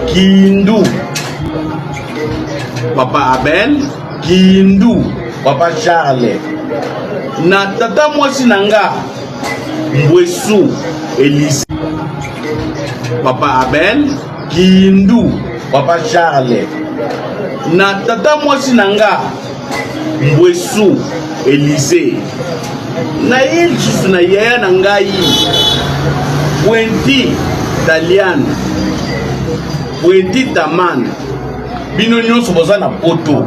Kindu, Papa Abel Kindu, Papa Charles na tata mwasi na nga Mbwesu Elise, Papa Abel Kindu, Papa Charles na tata mwasi na nga Mbwesu Elise, na ye lisusu na yaya na ngai Pointi Taliane, Pointi Taman, bino nyonso boza na poto,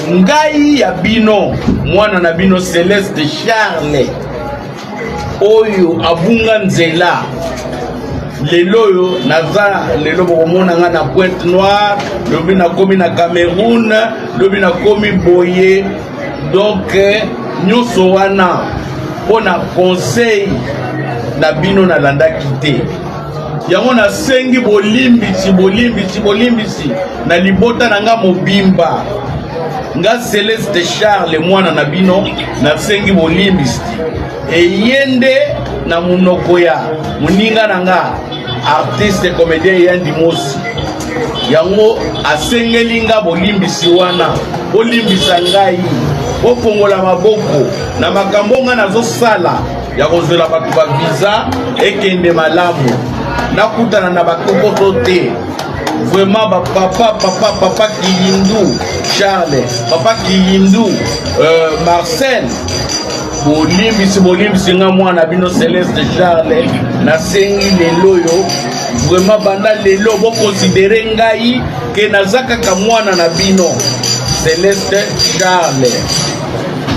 ngai ya bino mwana na bino Celeste Charles oyo abunga nzela lelo oyo naza lelo bokomona nga na Pointe Noire, lobi nakomi na Cameroun, lobi nakomi boye. Donc nyonso wana mpo na conseil na bino nalandaki te. Yango nasengi bolimbisi, bolimbisi, bolimbisi na libota na nga mobimba. Nga Celeste Charles mwana na bino nasengi bolimbisi eye nde na monoko ya moninga na nga artiste comédien Yandi Mosi. Yango asengeli nga bolimbisi wana, bolimbisa ngai, bofongola maboko na makambo nga nazosala ya kozwela bato ba visa ekende malamu, nakutana na bakokoso te. Vraiment ba papa papa papa Kiyindu Charles, papa Kiyindu Marcel, bolimbisi, bolimbisi nga mwana bino Celeste Charles, nasengi lelo oyo vraiment banda lelo bokonsidere ngai ke naza kaka mwana na bino Celeste Charles.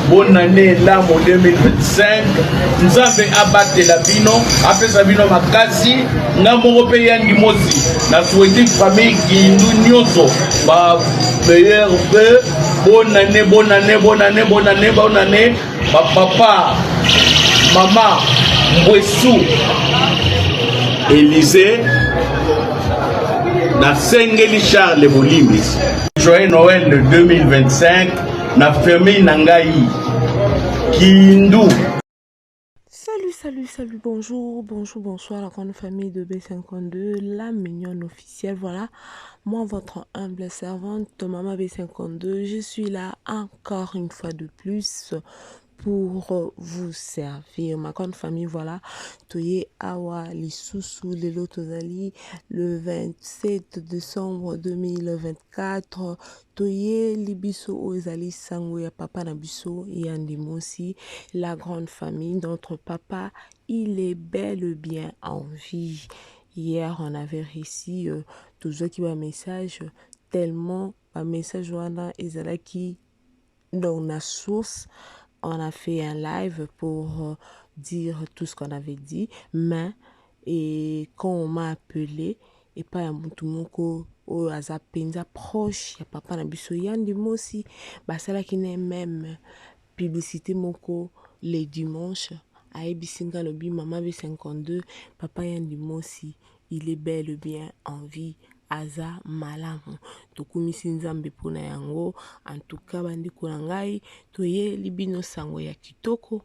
Bonne année elamu 2025, Nzambe abatela bino, apesa bino makasi. Nga moko mpe Yandi Mosi na souhaite famille Kindu nyonso ba meilleur vœux. Bonne année, bonne année, bonne année, bonne année, bonne année ba papa, mama Mbwesu Elysée, nasengeli Charles bolimbisi. Joyeux Noël 2025 na famille na ngai Kindu. Salut, salut, salut, bonjour, bonjour, bonsoir la grande famille de B52, la mignonne officielle. Voilà, moi votre humble servante, Maman B52, je suis là encore une fois de plus pour vous servir. Ma grande famille, voilà, toye awa lisusu lelo tozali le 27 décembre 2024, toye libiso oyo ezali sango ya papa na biso Yandi Mosi, la grande famille, notre papa, il est bel et bien en vie. Hier, on avait reçu tozwaki ba message, tellement ba message wana ezalaki donc na source. On a fait un live pour dire tout ce qu'on avait dit, mais et quand on m'a appelé, epai ya mutu moko oyo aza mpenza proche ya papa na biso Yandi Mosi, basalaki na même publicité moko le dimanche, ayebisi nga, alobi: "Mama B52, papa Yandi Mosi, il est bel et bien en vie, aza malamu." Tokumisi Nzambe mpona yango. En tout cas, bandeko na ngai, toyeli bino sango ya kitoko.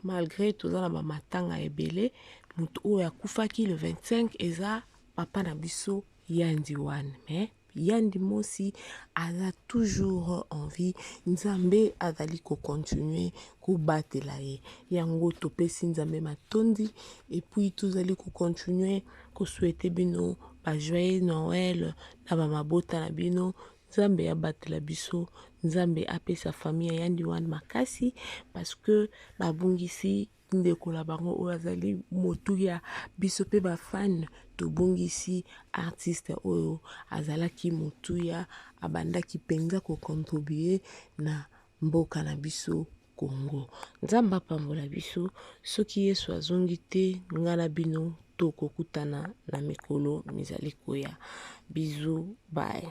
Malgré toza na bamatanga ebele, moto oyo akufaki le 25 eza papa na biso Yandi Wane, mais Yandi Mosi aza toujours en vie. Nzambe azali kocontinue kobatela ye. Yango topesi Nzambe matondi. Et puis tozali kocontinue kosouhaiter bino ba joyeux Noël na bamabota na bino. Nzambe abatela biso, Nzambe apesa famille ya Yandi Wane makasi, parce que babungisi ndeko na bango oyo azali motuya. Biso mpe bafan tobungisi artiste oyo azalaki motuya, abandaki mpenza kocontribuer na mboka na biso Congo. Nzambe apambola biso. Soki Yesu azongi te, nga na bino tokokutana na mikolo mizali koya. Bisous, bye.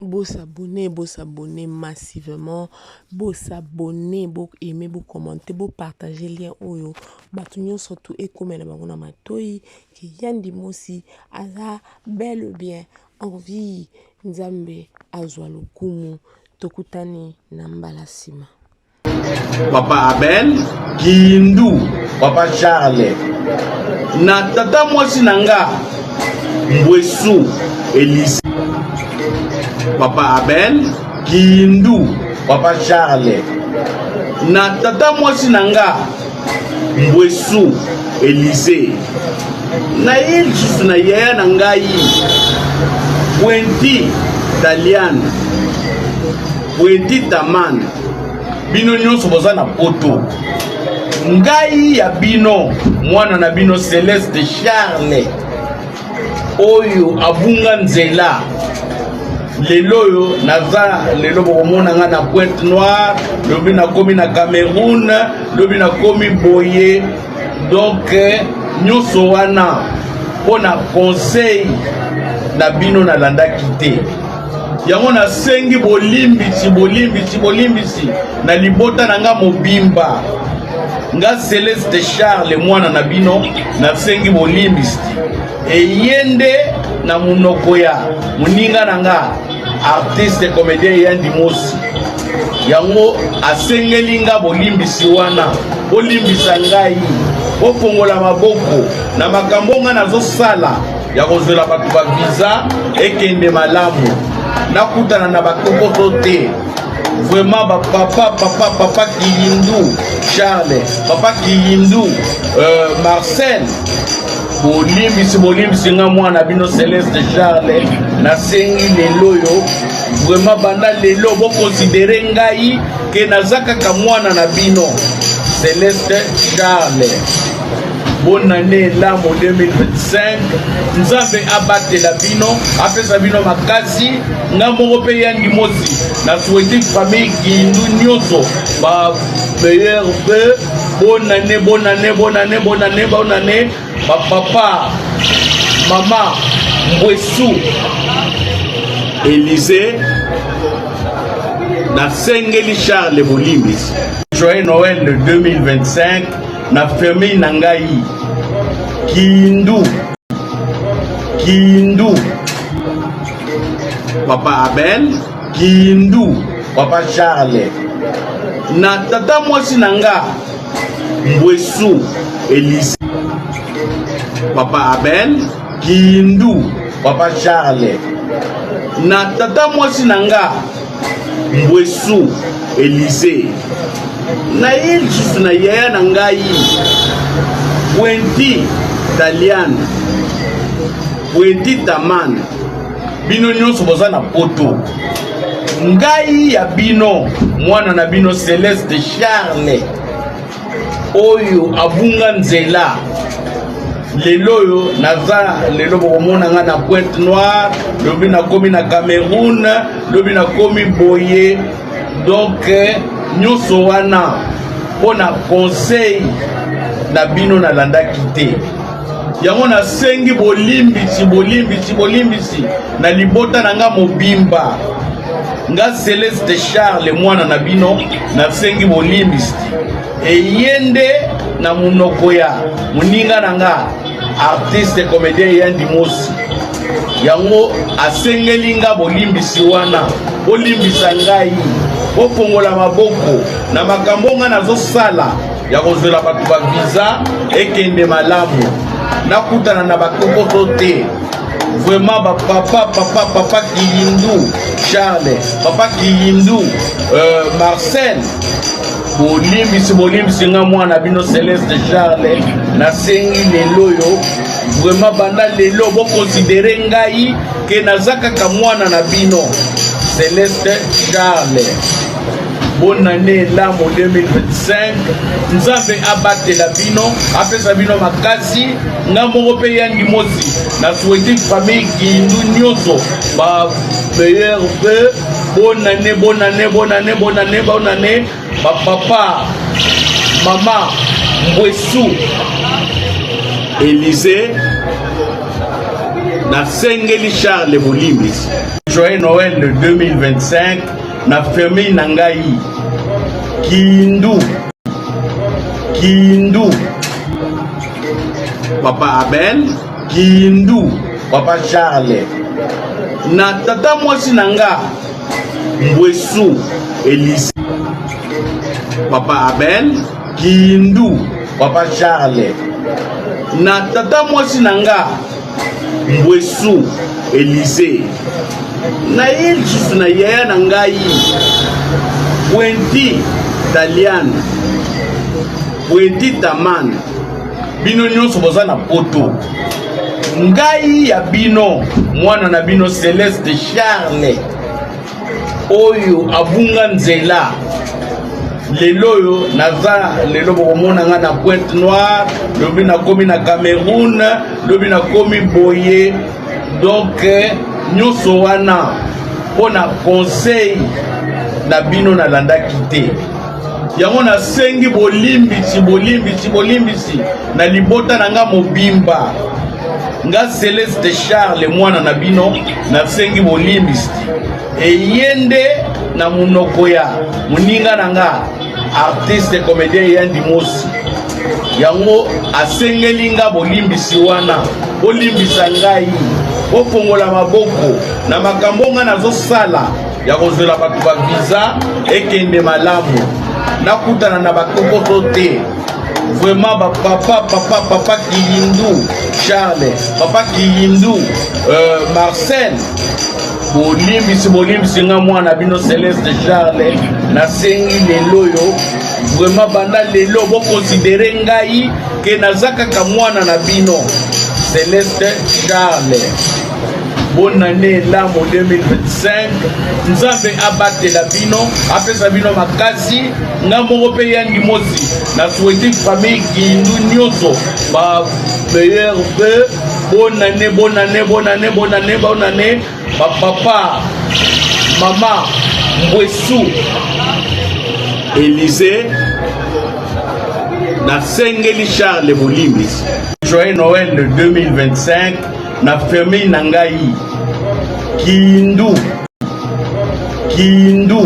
Bos'abonner, bos'abonner massivement, bos'abonner, boaimer, bocommenter, bopartager lien oyo bato nyonso tu ekomela bango na matoi ke Yandi Mosi aza bel et bien en vie. Nzambe azwa lokumu. Tokutani na mbala nsima. Papa Abel Kindu, Papa Charles na tata mwasi na nga. Mbwesu Elise, Papa Abel Kindu, Papa Charles na tata mwasi na nga Mbwesu Elise, na ye lisusu na yaya na ngai Pointi Taliane, Pointi Taman. Bino nyonso boza na poto, ngai ya bino mwana na bino Celeste Charles oyo abunga nzela. Lelo oyo naza, lelo bokomona nga na Pointe Noire, lobi nakomi na Cameroun, lobi nakomi boye. Donc nyonso wana mpo na conseil na bino nalandaki te. Yango nasengi bolimbisi, bolimbisi, bolimbisi na libota na nga mobimba. Nga Celeste Charles, mwana na bino, nasengi bolimbisi. Eye nde na monoko ya moninga na nga artiste comédien Yandi Mosi, yango asengeli nga bolimbisi wana. Bolimbisa ngai, bofongola maboko na makambo nga nazosala ya kozwela bato bavisa ekende malamu, nakutana na bakokoso te. Vraiment bapapa, papa, papa Kiyindu Charles, papa Kiyindu Marcel, bolimbisi, bolimbisi nga mwana bino Celeste Charles. Nasengi lelo oyo vraiment, banda lelo boconsidérer ngai ke naza kaka mwana na bino Celeste Charles. Bonne année elamu 2025, Nzambe abatela bino, apesa bino makasi. Nga moko mpe Yandi Mosi na souhaite famille Kindu nyonso ba meilleurs vœux. Bonne année, bonne année, bonne année, bonne année, bonne année. Bapapa, mama Mbwesu Élysée, nasengeli Charles bolimbisi. Joyeux Noël 2025 na famille na ngai Kindu, Kindu, Papa Abel Kindu, Papa Charles na tata mwasi na nga Mbwesu Elise, Papa Abel Kindu, Papa Charles na tata mwasi na nga Mbwesu Elise, na ye lisusu na yaya na ngai Pointi Taliane, Pointi Taman. Bino nyonso boza na poto, ngai ya bino mwana na bino Celeste Charles oyo abunga nzela. Lelo oyo naza, lelo bokomona nga na Pointe Noire, lobi nakomi na Cameroun, lobi nakomi boye. Donc nyonso wana mpo na conseil na bino nalandaki te. Yango nasengi bolimbisi, bolimbisi, bolimbisi na libota na nga mobimba. Nga Celeste Charles, mwana na bino, nasengi bolimbisi. Eye nde na monoko ya moninga na nga artiste comédien Yandi Mosi, yango asengeli nga bolimbisi wana. Bolimbisa ngai, bofongola maboko na makambo nga nazosala ya kozwela bato bavisa ekende malamu, nakutana na bakokoso te. Vraiment bapapa, papa, papa Kiyindu Charles, papa Kiyindu Marcel, bolimbisi, bolimbisi nga mwana bino Celeste Charles. Nasengi lelo oyo vraiment, banda lelo boconsidérer ngai ke naza kaka mwana na bino Celeste Charles. Bonne année elamu 2025, Nzambe abatela bino, apesa bino makasi. Nga moko mpe Yandi Mosi na souhaite famille Kindu nyonso ba meilleurs vœux. Bonne année, bonne année, bonne année, bonne année, bonne année. Bapapa, mama Mbwesu Élysée, nasengeli Charles bolimbisi. Joyeux Noël 2025 na famille na ngai Kindu, Kindu, Papa Abel Kindu, Papa Charles na tata mwasi na nga Mbwesu Elise, Papa Abel Kindu, Papa Charles na tata mwasi na nga. Mbwesu Elise, naye lisusu na yaya na ngai Pointi Taliane, Pointi Taman, bino nyonso boza na poto, ngai ya bino mwana na bino Celeste Charles oyo abunga nzela. Lelo oyo naza, lelo bokomona nga na Pointe Noire, lobi nakomi na Cameroun, lobi nakomi boye. Donc nyonso wana mpo na conseil na bino nalandaki te. Yango nasengi bolimbisi, bolimbisi, bolimbisi na libota na nga mobimba. Nga Celeste Charles, mwana na bino, nasengi bolimbisi. Eye nde na monoko ya moninga na nga artiste comédien Yandi Mosi, yango asengeli nga bolimbisi wana. Bolimbisa ngai, bofongola maboko na makambo nga nazosala ya kozwela bato bavisa ekende malamu, nakutana na bakokoso te. Vraiment bapapa, papa, papa Kiyindu Charles, papa Kiyindu Marcel, bolimbisi, bolimbisi nga mwana bino Celeste Charles. Nasengi lelo oyo vraiment, banda lelo boconsidérer ngai ke naza kaka mwana na bino Celeste Charles. Bonne année elamu 2025, Nzambe abatela bino, apesa bino makasi. Nga moko mpe Yandi Mosi na souhaite famille Kindu nyonso ba meilleurs vœux. Bonne année, bonne année, bonne année, bonne année, bonne année, bapapa, mama Mbwesu Élysée, nasengeli Charles bolimbisi. Joyeux Noël 2025 na famille na ngai Kindu, Kindu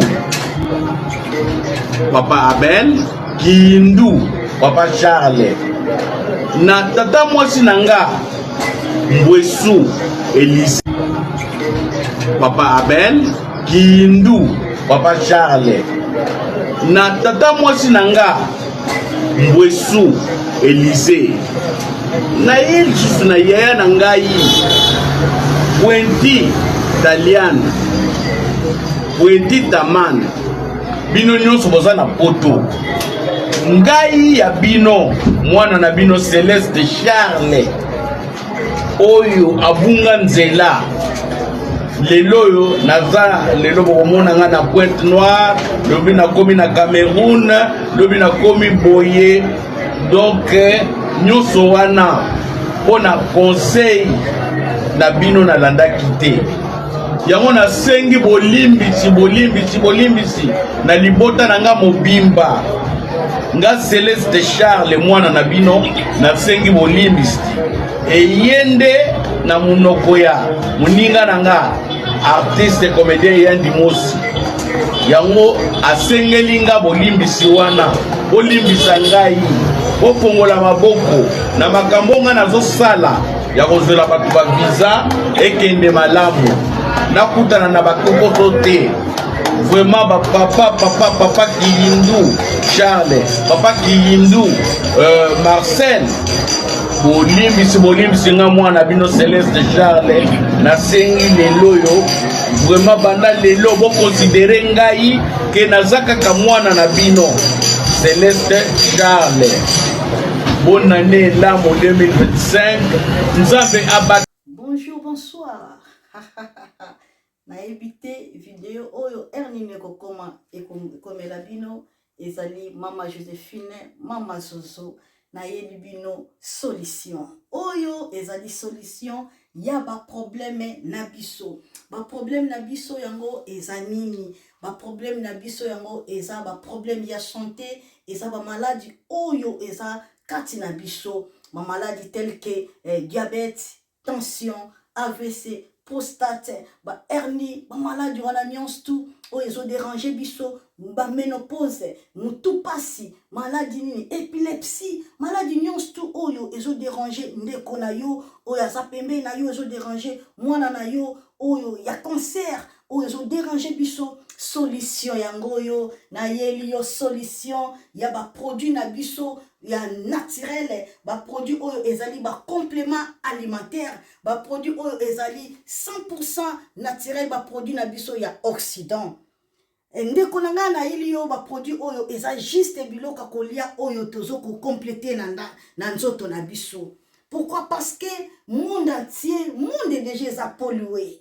papa Abel, Kindu papa Charles, na tata mwasi na nga Mbwesu Elise, papa Abel, Kindu papa Charles, na tata mwasi na nga Mbwesu Elise, naye lisusu na yaya na ngai Pointi Taliane, Pointi Taman, bino nyonso boza na poto, ngai ya bino mwana na bino Celeste Charles oyo abunga nzela. Lelo oyo naza, lelo bokomona nga na Pointe Noire, lobi nakomi na Cameroun, lobi nakomi boye. Donc nyonso wana mpo na conseil na bino nalandaki te. Yango nasengi bolimbisi, bolimbisi, bolimbisi na libota na nga mobimba. Nga Celeste Charles, mwana na bino, nasengi bolimbisi. Eye nde na monoko ya moninga na nga artiste comédien Yandi Mosi, yango asengeli nga bolimbisi wana. Bolimbisa ngai, bofongola maboko na makambo nga nazosala ya kozwela bato bavisa ekende malamu, nakutana na bakokoso te. Vraiment bapapa, papa, papa Kiyindu Charles, papa Kiyindu Marcel, bolimbisi, bolimbisi nga mwana bino Celeste Charles. Nasengi lelo oyo vraiment, banda lelo boconsidérer ngai ke naza kaka mwana na bino Celeste Charles. Bonne année elamu 2025, Nzambe abat Bonjour, bonsoir. Nayebi te video oyo heure nini ekokoma, ekomela bino. Ezali mama Josephine, mama Zozo. Nayebi bino solution oyo ezali solution ya baproblème na biso. Baproblème na biso yango eza nini? Baproblème na biso yango eza baproblème ya santé, eza bamaladi oyo eza kati na biso, bamaladi tel que diabète, tension, AVC, prostate, bahernie, bamaladi wana nyonso tu oyo ezodéranger biso, baménopause, motu pasi, maladi nini, épilepsie, maladi nyonso tu oyo ezodéranger ndeko na yo oyo aza pembeni na yo, ezodéranger mwana na yo oyo ya cancer. oyo ezoderange biso. Solution yango oyo nayeli yo, solution ya baproduit na biso ya naturel, baproduit oyo ezali bacomplément alimentaire, baproduit oyo ezali 100% naturel, baproduit na biso ya Occident. Ndeko na ngai, nayeli yo baproduit oyo eza juste biloko ya kolia oyo tozo kocompléter na nzoto na biso. Pourquoi? Parce que monde entier, monde déjà eza pollué,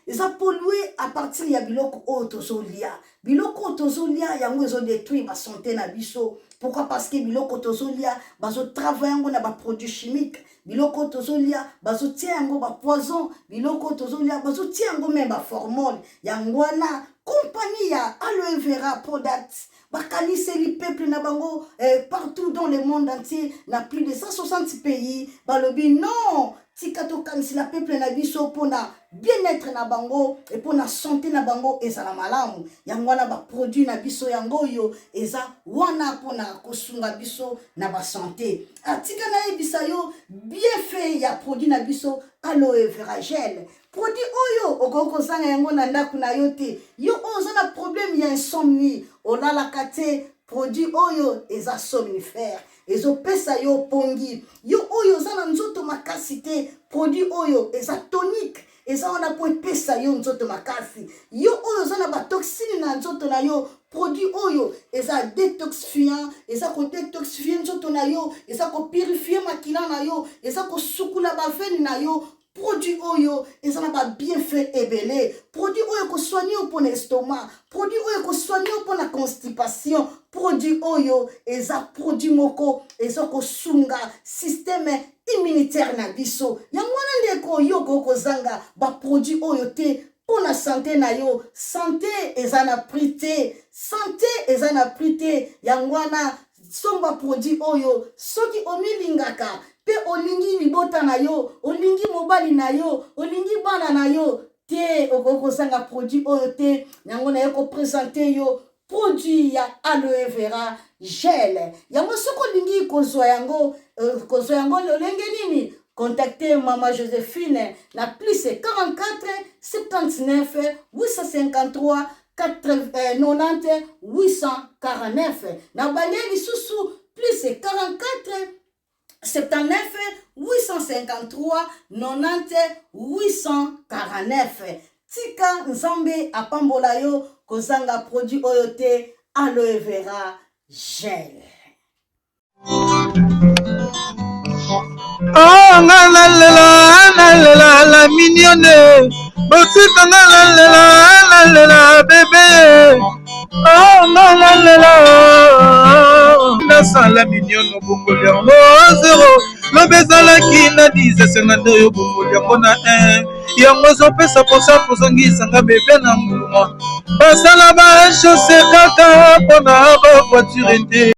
eza pollué à partir ya biloko oyo tozolia. Biloko oyo tozolia yango ezodétruire basanté na biso. Pourquoi? Parce que biloko tozolia, bazotravaille yango na baproduit chimique. Biloko oyo tozolia, bazotia yango bapoison. Biloko oyo tozolia, bazotia yango même baformol. Yango wana compagnie ya Aloe Vera Product bakaniseli peuple na bango partout dans le monde entier, na plus de 160 pays. Balobi non, tika tokanisela peuple na biso mpona bien-être na bango e mpona santé na bango ezala malamu. Yango wana baproduit na biso yango oyo eza wana mpona kosunga biso na basanté. Atika nayebisa yo bienfait ya produit na biso Aloe Vera Gel. Produit oyo okoki kozanga yango na ndako na yo te. Yo oyo oza na problème ya insomnie, olalaka te, produit oyo eza somnifère, ezopesa yo pongi. Yo oyo oza na nzoto makasi te, produit oyo eza tonique, eza wana mpo epesa yo nzoto makasi. Yo oyo oza na batoxine na nzoto na yo, produit oyo eza détoxifiant, eza kodétoxifie nzoto na yo, eza kopurifie makila na yo, eza kosukula baveine na yo. Produit oyo eza na babienfait ebele. Produit oyo ekosoigne yo mpona estomac, produit oyo ekosoigne yo mpona constipation. Produit oyo eza produit moko eza kosunga système immunitaire na biso. Yango wana, ndeko, yo okoki kozanga baproduit oyo te mpo na santé na yo. Santé eza na prix te, santé eza na prix te. Yango wana somba produit oyo soki omilingaka mpe olingi libota na yo, olingi mobali na yo, olingi bana na yo te, okoki kozanga produit oyo te. Yango naye koprésenter yo produit ya Aloe Vera Gel. Yango soki olingi kozwa yango, kozwa yango lolenge nini? Contacte Mama Joséphine na plus 44 79 853 90 849. Na bande lisusu, plus 44 79 853 90 849. Tika Nzambe apambola yo. Kozanga produit oyo te, Aloe Vera Gel. Oh, nga nalela, nalela la mignonne, botika nga nalela, nalela bébé. Oh, nga nalela, nasala mignonne, obongoli yango zero. Lobi ezalaki na 10, esenga nde oyo obongoli yango na 1. Yango ezopesa mposa kozongisanga bébé na nguluma. Basala bachaussée kaka mpona bavoiture te.